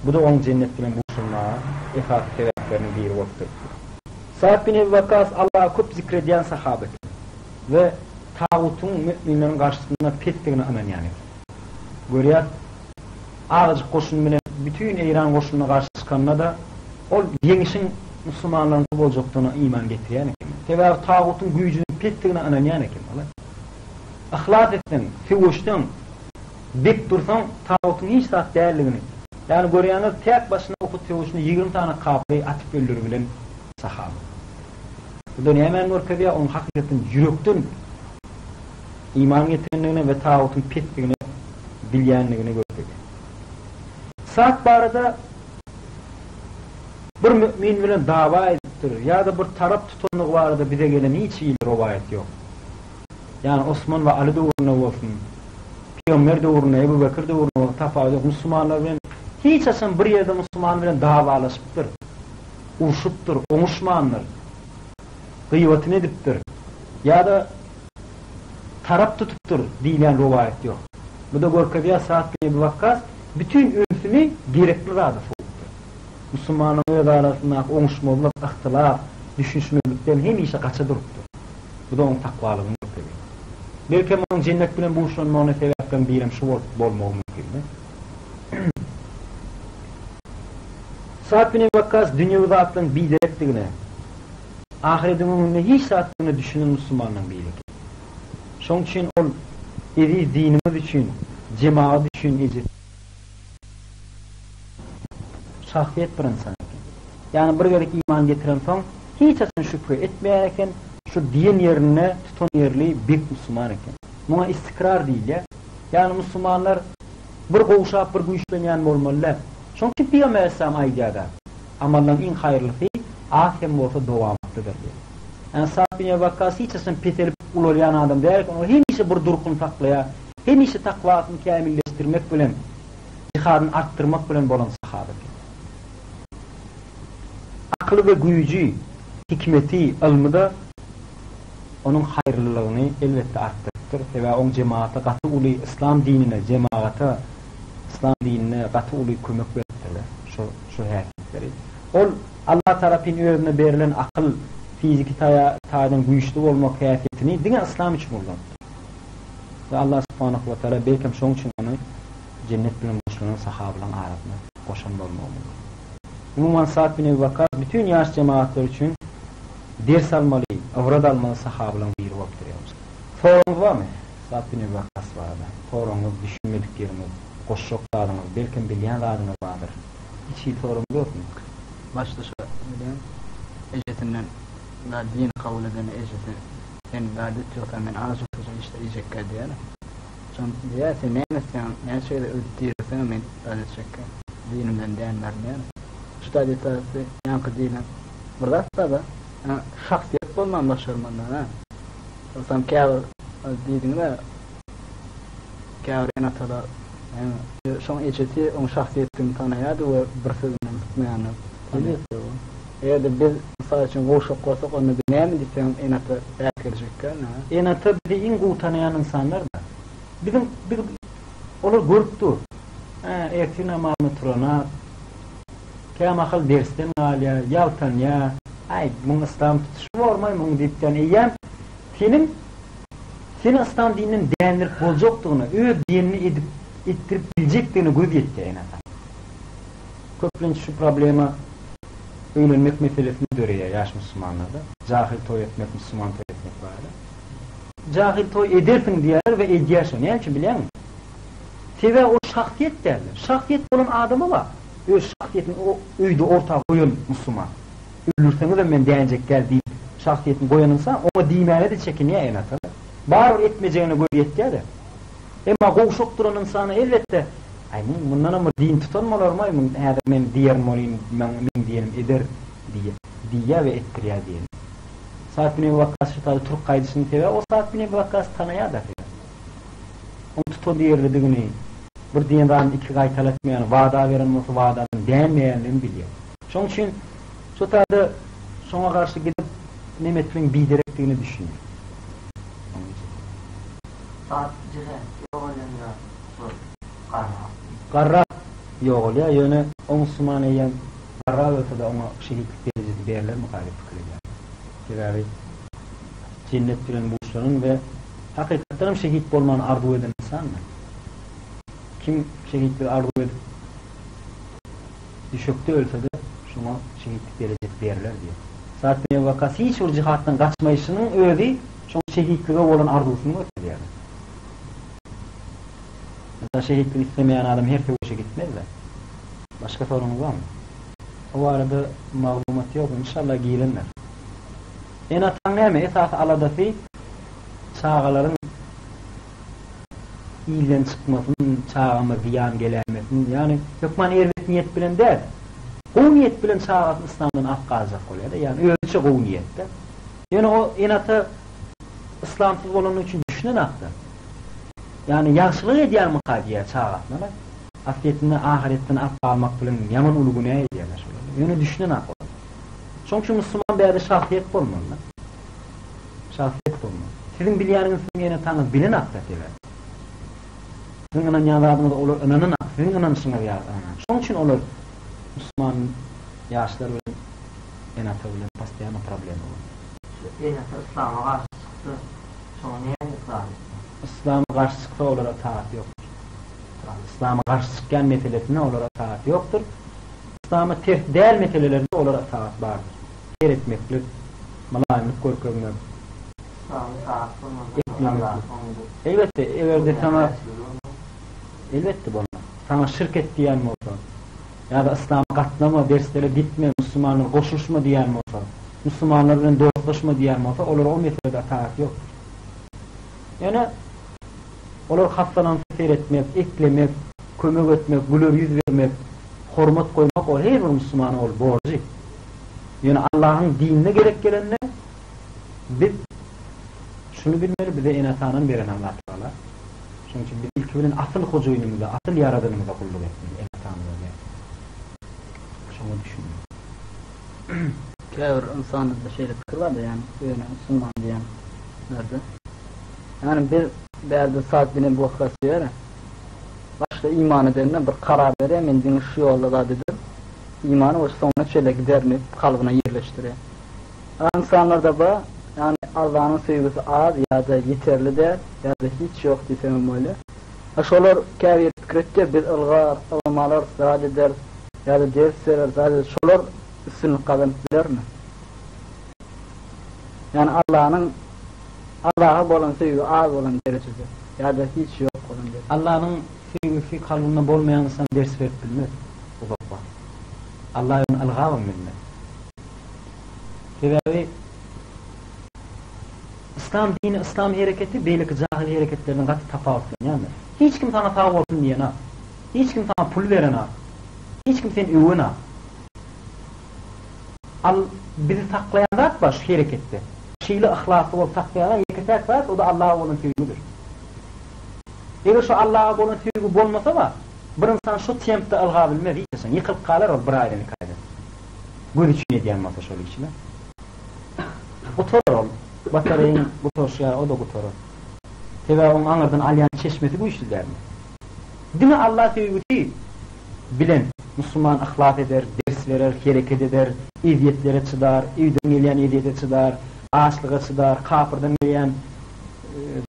Bu-da onuň jennet bilen buşlanmaga esasy sebäpleriniň biri bolup durupdyr. Sa'd bin Ebi Wakkas Allahy köp zikr edýän sahaba eken we tagutyň müminleriň garşysynda pesdigine ynanýan eken. Görýäs, azajyk goşun bilen bütin Eýran goşunyna garşy çykanda-da, ol ýeňişiň musulmanlaryňky boljakdygyna iman getirýän eken. Sebäbi tagutyň güýjüniň pesdigine ynanýan eken ol. Yhlas etseň, söweşseň, bek dursaň, tagutyň hiç zat däldigini, ýagny görýäňiz, täk başyna Uhud söweşinde 20 sany kapyry atyp öldüribilen sahaba. Bu-da nämäni görkezýär? Onuň hakykatdan ýürekden iman getirendigini we tagutyň pesdigini bilýändigini görkezýär. Sa'd barada bir mümin bilen dawa edipdir ýa-da bir tarap tutandygy barada bize gelen hiç hili rowaýat ýok. Ýagny Osman we Aly döwründe bolsun, Pygamber döwründe, Ebu Bekir döwründe bolsun tapawudy ýok. Musulmanlar bilen hiç haçan bir ýerde musulman bilen dawalaşypdyr, urşupdyr, oňuşmandyr, gyýbatyny edipdir ýa-da tarap tutupdyr diýilýän rowaýat ýok. Bu-da görkezýär Sa'd bin Ebi Wakkas bütin ünsüni gerekli zada sowupdyr. Musulmanlaryň öz arasyndaky oňuşmazlyk, yhtylaf, düşünişmezlikden hemişe gaça durupdyr. Bu-da onuň takwalygyny görkezýär. Belkem onuň jennet bilen buşlanmagyna sebäpleriň birem şu bolup bolmagy mümkin. Sa'd bin Ebi Wakkas dünýewi zatlaryň biderekdigine. Ahyretiň öňünde hiç zatdygyna düşünen musulmanlaryň biri eken. Şoň üçin ol eziz dinimiz üçin, jemagat üçin ejir. Şahsyýet bir ynsan eken. Ýagny bir gezek iman getirensoň, hiç haçan şübhe etmeýän eken, şu diýen ýerinde tutanýerli bek musulman eken. Muňa istikrar diýilýär. Ýagny musulmanlar bir gowşap, bir güýçlenýän bolmaly däl. Şonuň üçin Pygamber aleyhisselam aýdýar-da, Amallaryň iň haýyrlysy az hem bolsa dowamatlydyr diýip. Ýagny Sa'd bin Ebi Wakkas hiç haçan peselip ulalýan adam däl eken, ol hemişe bir durkuny saklaýar, hemişe takwasyny kämilleşdirmek bilen, jihadyny artdyrmak bilen bolan sahaba eken. Akyly we güýji, hikmeti, ylmy-da onuň haýyrlylygyny elbetde artdyrypdyr. Sebäbi oň jemagata gaty uly yslam dinine, jemagata, yslam dinine gaty uly kömek beripdirler şu şu häsiýetleri. Ol Allah tarapyn özüne berlen akyl, fiziki taýdan güýçli bolmak häsiýetini diňe yslam üçin ullanypdyr. We Allah subhanahu we taala belkem şoň üçin ony jennet bilen buşlanan sahabalaryň arasyna goşan bolmagy mümkin. Umuman Sa'd bin Ebi Wakkas bütin ýaş jemagatlar üçin ders almaly, ybrat almaly sahabalaryň biri bolup durýar. Soragyňyz barmy? Sa'd bin Ebi Wakkas barada soragyňyz, düşünmedik ýeriňiz, goşjak zadyňyz, belkem bilýän zadyňyz bardyr. Hiç hili soragyňyz ýokmy? Başda şo bilen ejesinden da din kabul edende ejesi sen zat et ýogsa men aç oturjak işde iýjekkä diýýär. Şon diýýär sen näme etseňem näçe gezek ölüp dirilseňem men zat etjekkä dinimden dänmerin diýýär. Şu zat esasy ýaňky diýlen bir zat bar-da şahsyýet bolman başarmaly ha. Ýogsam käbir diýdiňiz-ä käbir ene-atalar şoň ejesi oň şahsyýetdigini tanaýardy we bir sözünden sypmaýandyr. Elbetde bu. Eger-de biz mysal üçin gowşak bolsak onda biz näme diýsegem ene-ata bäsgeljekkä nä? Ene-ata bizi iň gowy tanaýan ynsanlar-da. Biziň biz olar görüp dur. Hä, ertir namazyna turanak, kämahal dersden galýar, ýaltanýar. Aý, muň yslam tutuşy bormaý muň diýipden eýýäm seniň seni yslam dininden dändirip boljakdygyna, öz diýenini edip etdirip biljekdigine göz ýetýär ene-ata. Köplenç şu problema öýlenmek meselesinde döreýär ýaş musulmanlarda. Jahyl toý etmek, musulman toý etmek barada. Jahyl toý edersiň diýýärler we edýär şo. Näme üçin bilýäňmi? Sebäbi ol şahsyýet däldir. Şahsyýet bolan adama bar. Öz şahsyýetini öýde orta goýan musulman. Öldürseňizem men dänjek däl diýip şahsyýetini goýan ynsan oňa diýmäge-de çekinýär ene-atalar. Barybir etmejegine gözi ýetýär-de. Emma gowşak duran ynsana elbetde, Aý, muň mundanam bir din tutan bolarmaý, muň häzir men diýerin welin, meň diýenim eder diýýär, diýýär we etdirýär diýen. Sa'd bin Ebi Wakkas şu taýda turup gaýdyşynyň sebäbi o Sa'd bin Ebi Wakkasy tanaýar-da sebäbi. Oň tutan ýerlidigini, bir diýen zadyny iki gaýtalatmaýany, wada beren bolsa wadadan dänmeýändigini bilýär. Şoň üçin şu taýda şoňa garşy gidip neme etmegiň biderekdigine düşünýär. Onuň üçin. Sa'd jihad ýogalýanda şol garrap. Garrap ýogalýar, ýöne o musulman eýýäm garrap ölse-de oňa şehitlik derejesi berlermika diýip pikir edýän. Sebäbi jennet bilen buşlanan we hakykatdan hem şehit bolmany arzuw eden ynsandyr. Kim şehitligi arzuw edip düşekde ölse-de şoňa şehitlik derejesi berler diýýär. Sa'd bin Ebi Wakkas hiç bir jihatdan gaçmaýşynyň özi şoň şehitlige bolan arzuwysyny görkezýär. Mesela şehitlik islemeýän adam her söweşe gitmez-de. Başga soragyňyz barmy? O barada maglumat ýok, inşallah girendir. Ene-ataň näme esasy aladasy çagalaryň ilden çykmasyn, çagama zyýan geläýmesin, ýagny hökman erbet niýet bilen däl, gowy niýet bilen çagasyny yslamdan alyp galjak bolýar-da, ýagny özüçe gowy niýetde. Ýöne o ene-ata yslamsyz bolany üçin düşünenakda. Ýagny ýagşylyk edýärmika diýýär çagasyna-da. Aslyýetinde ahyretden alyp galmak bilen ýaman uly günä edýärler şolar. Ýöne düşünenak olar. Şoň üçin musulman bärde şahsyýet bolmaly-da. Şahsyýet bolmaly. Siziň bilýäniňizi siziň ene-ataňyz bilenakda sebäbi. Siziň ynanýan zadyňyza olar ynananak, siziň ynanyşyňyz ýaly ynananak. Şoň üçin olar musulman ýaşlar bilen ene-ata bilen postoýanno problema bolýar. Şu ene-ata yslama garşy çyksa, şoňa näme ykrar etmeli? Yslama garşy çyksa olara taat ýokdur. Yslama garşy çykýan meselesinde olara taat ýokdur. Yslama ters däl meselelerde olara taat bardyr. Her etmeklik. Mylaýymlyk görkezmek. Eklemeklik. Elbetde, eger-de saňa Elbetde bolmaz. Saňa şirk et diýen bolsa, ýa-da yslama gatnama, derslere gitme, musulmanlara goşulyşma diýen bolsa, musulmanlar bilen dostlaşma diýen bolsa, olara o meselede itaat ýokdur. Ýöne olar hassalansa seretmek, eklemek, kömek etmek, güler ýüz bermek, hormat goýmak ol her bir musulmanyň ol borjy. Ýöne Allahyň dinine gezek gelende biz şuny bilmeli, bize ene-atanam beren Allah Tagala. Şonuň üçin biz ilki bilen asyl hojaýynymyza, asyl ýaradanymyza gulluk etmeli, ene-atamyza däl. Şoňa düşünmeli. Käbir ynsanlarda şeýle pikir bardyr, ýagny özüne musulman diýenlerde. Ýagny biz bärde Sad bin Ebu Wakkas diýýär. Başda iman edende bir karar berýär, men diňe şu ýolda zat ederin. Imany we soňuna çenli giderin diýip kalbyna ýerleşdirýär. Ynsanlarda bar, ýagny Allanyň söýgüsi az ýa-da ýeterli däl, ýa-da hiç ýok diýsemem bolýar. A şolar käbiri pikir etýär, biz ylgar, ylym alarys, zat ederis, ýa-da ders bereris, zat ederis, şolar üstünlik gazanyp bilermi? Ýagny Allanyň Allaha bolan söýgi az bolan derejede ýa-da hiç ýok bolan derejede. Allanyň söýgüsi kalbynda bolmaýan ynsan ders berip bilmez uzak wagt. Alla ony ylgabam bilmez. Sebäbi Yslam dini, yslam hereketi beýleki jahyl hereketlerden gaty tapawutlanýandyr. Hiç kim saňa sag bolsun diýenak. Hiç kim saňa pul berenak. Hiç kim seni öwenak. Al bizi saklaýan zat bar şu hereketde. Şeýle yhlasly bolup saklaýan ýeke-täk zat o-da Allaha bolan söýgüdir. Eger şu Allaha bolan söýgi bolmasa bar, bir ynsan şu tempde ylgabilmez hiç haçan. Ýykylyp galar ol bir aýdan iki aýdan. Göz üçin edýän bolsa şol işini. Gutarar ol. Batareýiň gutaryşy ýaly o-da gutarar. Sebäbi oň aňyrdan alýan çeşmesi güýçli dälmi? Diňe Alla söýgüsi bilen musulman yhlas eder, ders berer, hereket eder, ezýetlere çydar, öýden gelýän ezýete çydar, açlyga çydar, kapyrdan gelýän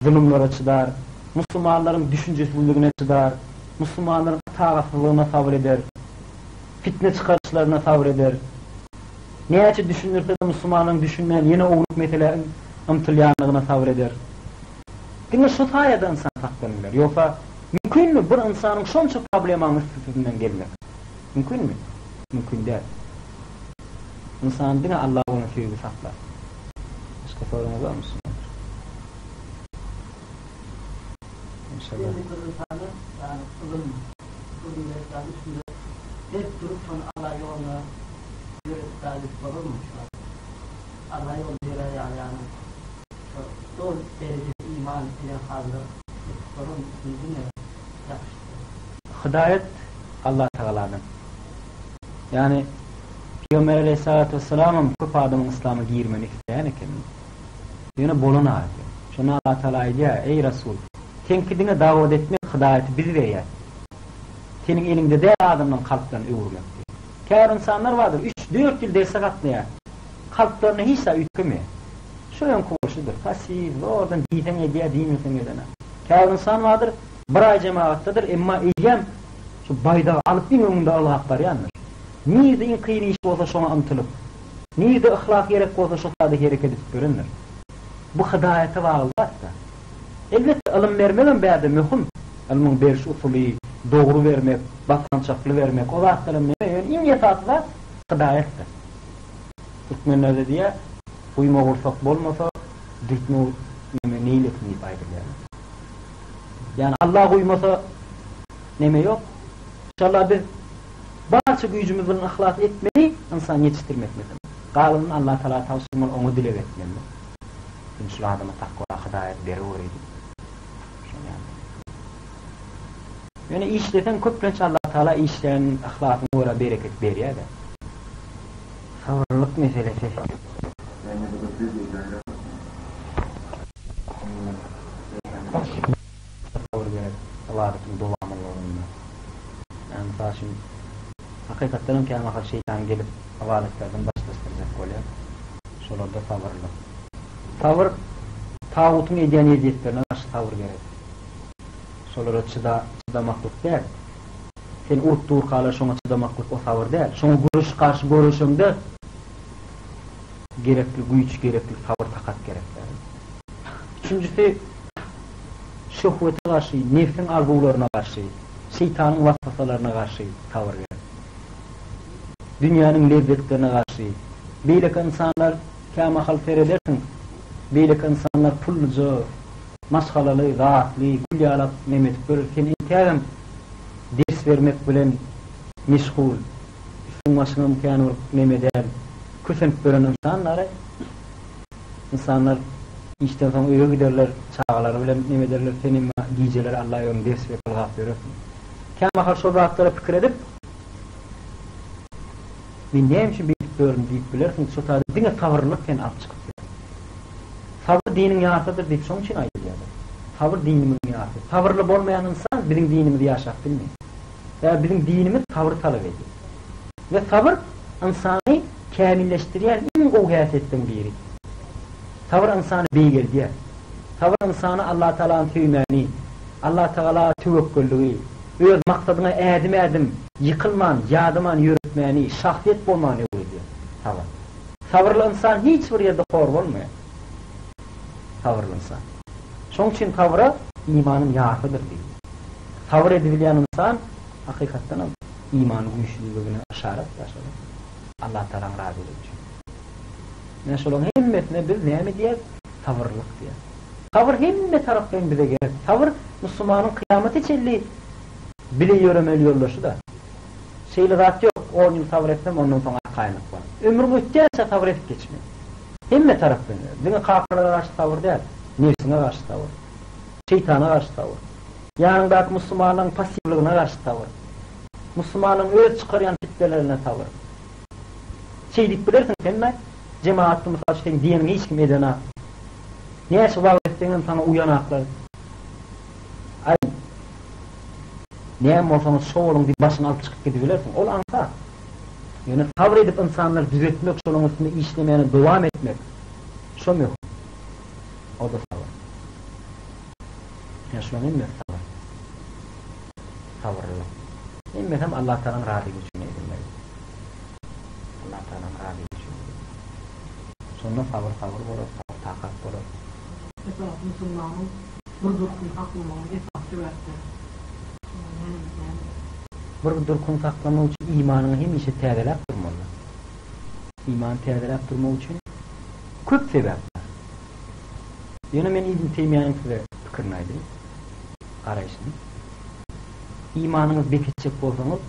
zulumlara çydar, musulmanlaryň düşünjesizligine çydar, musulmanlaryň itagatsyzlygyna sabyr eder, fitne çykaryşlaryna sabyr eder. Näçe düşündirse-de musulmanlaryň düşünmän ýene ownuk meselä ymtylýanlygyna sabyr eder. Diňe şu saýada ynsan saklanyp biler. Ýogsa, mümkinmi bir ynsanyň şonça problemanyň üstüsinden gelmek? Mümkinmi? Mümkin däl. Ynsany diňe Allaha bolan söýgi saklar. Başga soragyňyz barmy musulmanlar? Inşallah. Belli bir ynsany, ýagny ylym, ylym berip ýa-da üstünde berk durup şony Allah ýoluna ýöretip zat edip bolarmy şu wagt? Allah ýoluna ýörär ýaly ýagny Şo doly derejede iman eden halda etip bolarmy üstüni diňe ýapyşdyryp. Hydaýat Allah Tagaladan. Ýagny Pygamber aleýhissalatu wessalamam köp adamyň yslama girmegini isleýän ekeni. Ýöne bolan eken. Şonda Allah Tagala aýdýar, Eý Rasul! Seňki diňe dawat etmek hydaýaty biz berýäs. Seniň eliňde däl adamlaryň kalplaryny öwürmek diýýär. Käbir ynsanlar bardyr, üç-dört ýyl derse gatnaýar. Kalplarynda hiç zat üýtgemeýär. Şu öňki bolşudyr. Passiw, zordan diýseň edýär, diýmeseň edenok. Käbir ynsan bardyr, bir aý jemagatdadyr, emma eýýäm şu baýdagy alyp iň öňünde ylgap barýandyr. Nirde iň kyn iş bolsa şoňa ymtylyp, nirde yhlas gerek bolsa şo sada hereket edip ýörendir. Bu hydaýata bagly zat-da. Elbetde ylym bermegem bärde möhüm. Ylmyň beriş usuly, dogry bermek, basgançakly bermek, o zatlaram neme, ýöne iň esasy zat hydaýatdyr. Türkmenlerde diýýär, guýma gursak bolmasa, dürtme neme neýlesin diýip aýdylýar. Ýani Allah guýmasa neme ýok. Inşallah biz barça güýjümiz bilen yhlas etmeli, ynsan ýetişdirmek meselesi. Galanyny Allah Tagala tabşyrmaly, oňa dileg etmeli. Sen şul adama takwa, hydaýat bereweri diýip. Şoň ýaly. Ýöne işleseň köplenç Allah Tagala işleýän yhlasyňa görä bereket berýär-de. Sabyrlylyk meselesi. Sabyr gerek ybadatyň dowamlylygynda. Ýa mysal üçin hakykatdan hem kämahal şeýtan gelip ybadatlardan daşlaşdyrjak bolýar. Şolarda sabyrlylyk. Sabyr tagutyň edýän ezýetlerine garşy sabyr gerek. Şolara çyda, çydamaklyk däl. Seni urup durkalar şoňa çydamaklyk o sabyr däl. Şoňa göreş garşy göreşeňde. gerekli güýç, gerekli sabyr-takat gerek. Üçünjisi, şöhwete garşy, nebsiň arzuwlaryna garşy, şeýtanyň waswasalaryna garşy sabyr gerek. Dünýäniň lezzetlerine garşy. Beýleki ynsanlar kämahal seredersiň, beýleki ynsanlar pulluja, maşgalaly, zatly, gül ýalak neme edip ýörür, sen entägem ders bermek bilen meşgul, üstüň-başyňam kän bir neme däl, kösenip ýören ynsanlary. Ynsanlar işden soň öýe giderler, çagalary bilen neme ederler, sen emma gijeler Alla öňünde ders berip ylgap ýörersiň. Kämahal şol zatlara pikir edip, Men näme üçin beýdip ýörün diýip bilersiň, şo taýda diňe sabyrlylyk seni alyp çykyp biler. Sabyr diniň ýarsydyr diýip şoň üçin aýdylýar. Sabyr dinimiziň ýarsy. Sabyrly bolmaýan ynsan biziň dinimizi ýaşap bilmeýär. Sebäbi biziň dinimiz sabyr talap edýär. We sabyr ynsany kämilleşdirýän iň gowy häsiýetleriň biri. Sabyr ynsany beýgeldýär. Sabyr ynsana Allatagalany söýmäni, Allatagala töwekgelligi, öz maksadyňa ädim-ädim ýykylman, ýadaman ýöretmäni, şahsyýet bolmany öwredýär. Sabyr. Sabyrly ynsan hiç bir ýerde hor bolmaýar. Sabyrly ynsan. Şonuň üçin sabyra imanyň ýarsydyr diýilýär. Sabyr edibilýän ynsan hakykatdanam imany güýçlüligine yşarat daşadyr. Allatagalaň razylygy üçin. Ine şolaryň hemmesine biz näme diýýäs? Sabyrlylyk diýýäs. Sabyr hemme taraplaýyn bize gerek. Sabyr musulmanyň kyýamata çenli bile ýöremeli ýoldaşy-da. Şeýle zat ýok, on ýyl sabyr etsem, ondan soň arkaýynlyk bar. Ömrüň ötýänçä sabyr edip geçmeli. Hemme taraplaýyn. Diňe kapyrlara garşy sabyr däl, nebsiňe garşy sabyr. Şeýtana garşy sabyr. Ýanyňdaky musulmanlaryň passiwlygyna garşy sabyr. Musulmanlaryň öz çykarýan pitnelerine sabyr. Şeý diýip bilersiň sen-de, jemagatda mysal üçin seň diýeniňi hiç kim edenak. Näçe wagyz etseňem saňa uýanaklar. Aý, näme bolsaňyz şo boluň diýip başyňy alyp çykyp gidibilersiň. Ol aňsat. Ýöne sabyr edip ynsanlary düzetmek, şolaryň üstünde işlemäne dowam etmek, şo möhüm. O-da sabyr. Ýa şularyň hemmesi sabyr. Sabyrlylyk. Hemmesem Allah Tagalaň razylygy üçin edilmeli. Allah Tagalaň razylygy üçin edilmeli. Şonda sabyr sabyr bolar, sabyr takat bolar. Esasy musulmanyň bir durkuny saklamagynyň esasy sebäpleri näme? Bir durkuny saklamak üçin imanyňy hemişe täzeläp durmaly. Imany täzeläp durmak üçin köp sebäp bar. Ýöne men Ibn Teýmiýäniň size pikirini aýdaýyn, garaýşyny. Imanyňyzy beketjek bolsaňyz,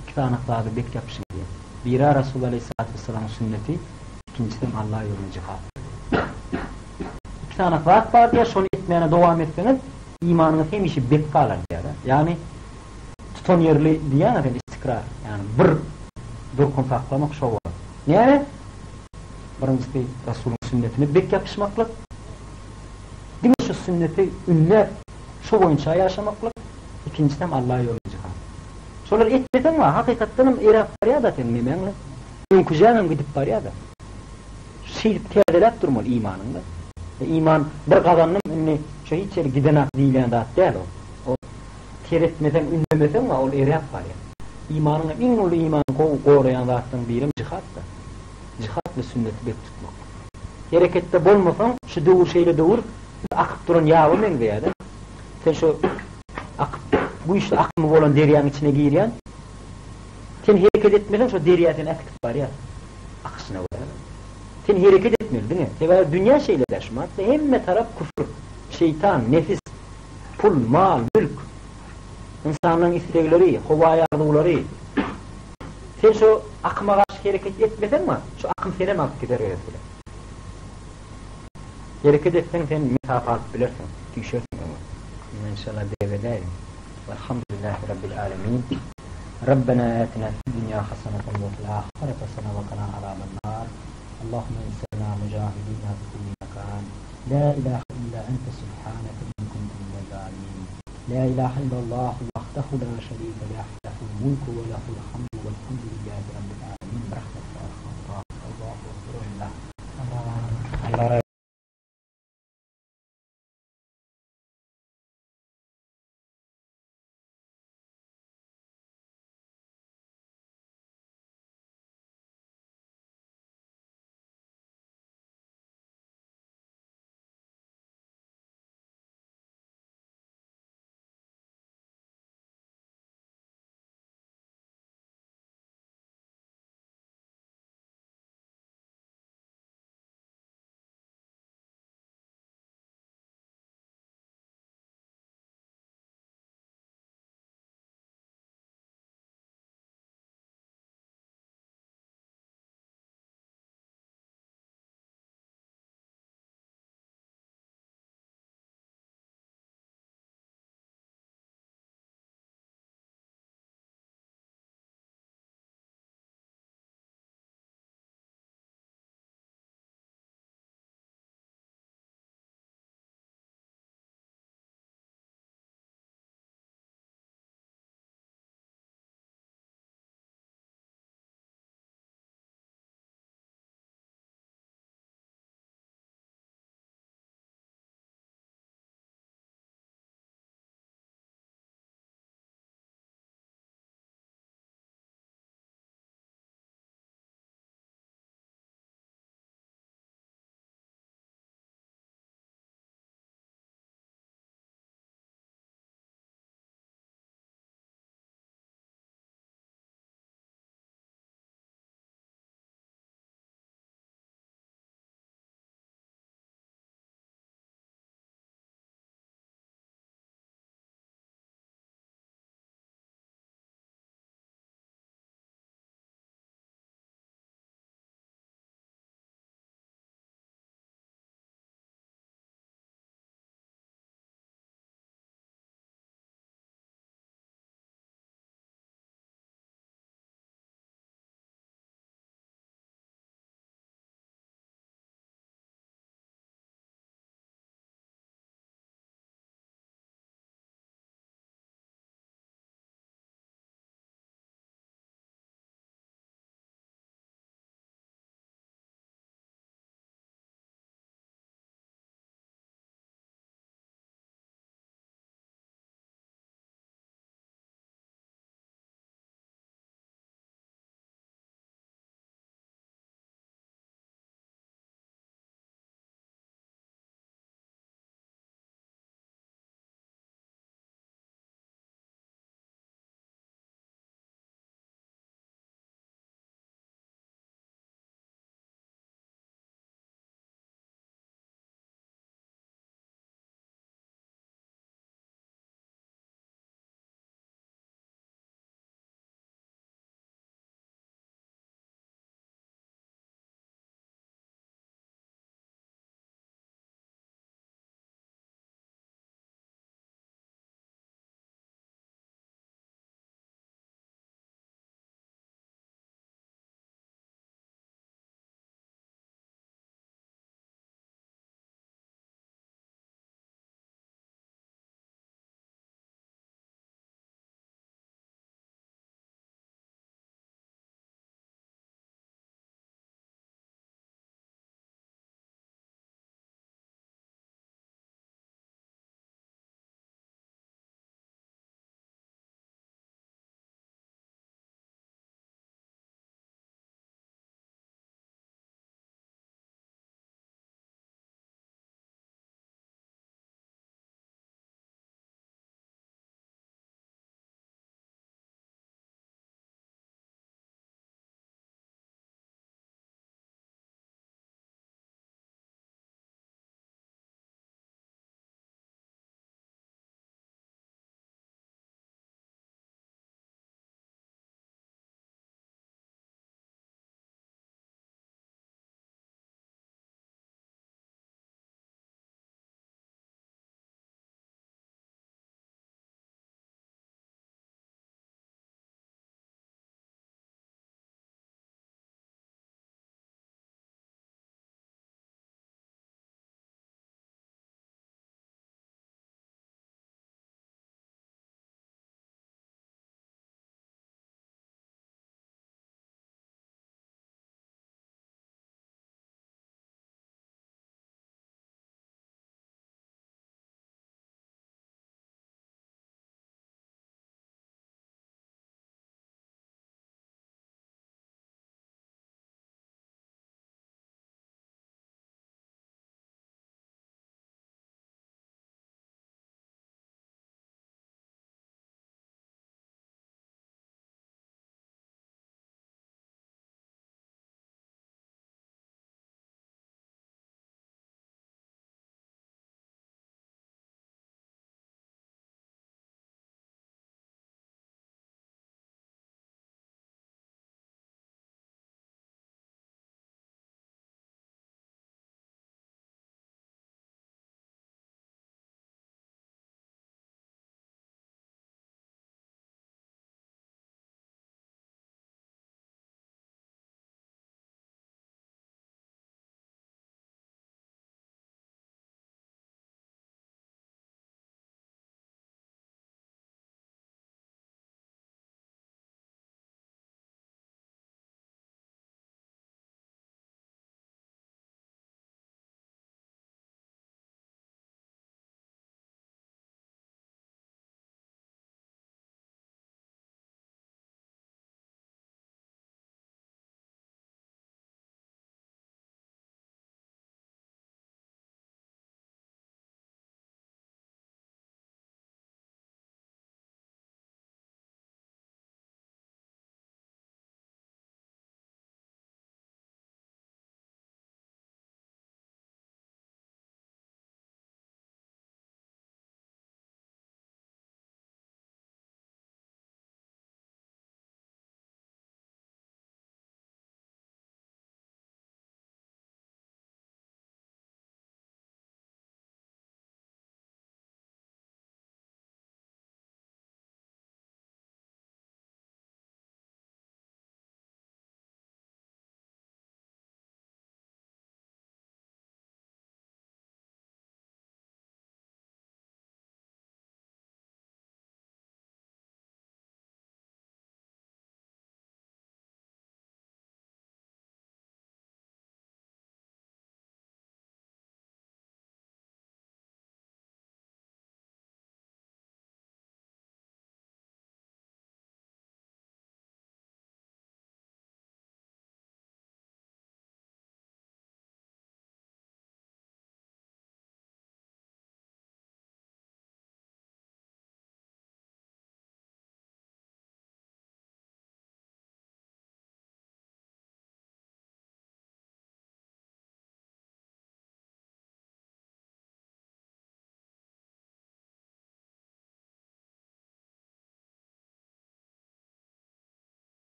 iki sany zada bek ýapyşyň diýýär. Biri Rasul aleýhissalatu wessalamyň sünneti, ikinjisem Allah ýolunda jihat. Iki sany zat bar diýýär, şony etmäne dowam etseňiz, imanyňyz hemişe bek galar diýýär. Ýagny tutanýerli diýýäňä sen istikrar, ýagny bir durkuny saklamak şo bolar. Näme? Birinjisi Rasulyň sünnetine bek ýapyşmaklyk, diňe şu sünneti ündäp, şo boýunça ýaşamaklyk, ikinjisem Allah ýolunda jihat. Şolary etmeseň bar, hakykatdanam eräp barýar-da seň nemäň-le, öňküjäňem gidip barýar-da. Şeýdip täzeläp durmaly imanyňy-da. Iman bir gazandym indi şo hiç ýere gidenak diýilýän zat däl ol. Ol seretmeseň, ündemeseň bar, ol eräp barýar. Imanyň iň uly imany gowy goraýan zatlaryň birem jihat-da. Jihat we sünneti bek tutmak. Hereketde bolmasaň, şu döwür şeýle döwür, akyp duran ýaba meňzeýär-de. Sen şu akyp, güýçli akymy bolan derýaň içine girýäň. Sen hereket etmeseň, şo derýa seni äkidip barýar. Akyşyna görä. Sen hereket etmeli diňe. Sebäbi dünýä şeýle-dä şu wagt. Hemme tarap küfür, şeýtan, nefis, pul, mal, mülk. Ynsanlaryň islegleri, howaýy arzuwlary. Sen şu akyma garşy hereket etmeseň bar, şu akym senem alyp gider özi bilen. Hereket etseň sen mesafe alyp bilersiň, süýşersiň öňe. Inşallah dep edäýiň. Walhamdulillahi Rabbil alemin. Rabbena atina fid dunya hasanatan we fil ahireti hasana we kina azaban nar. Allahumma insurna mujahidina fi kulli makan. La ilaha illa ente subhaneke inni kuntu minez zalimin. La ilaha illallah wahdahu la şerike leh, lehul mulku we lehul hamdu welhamdulillahi Rabbil.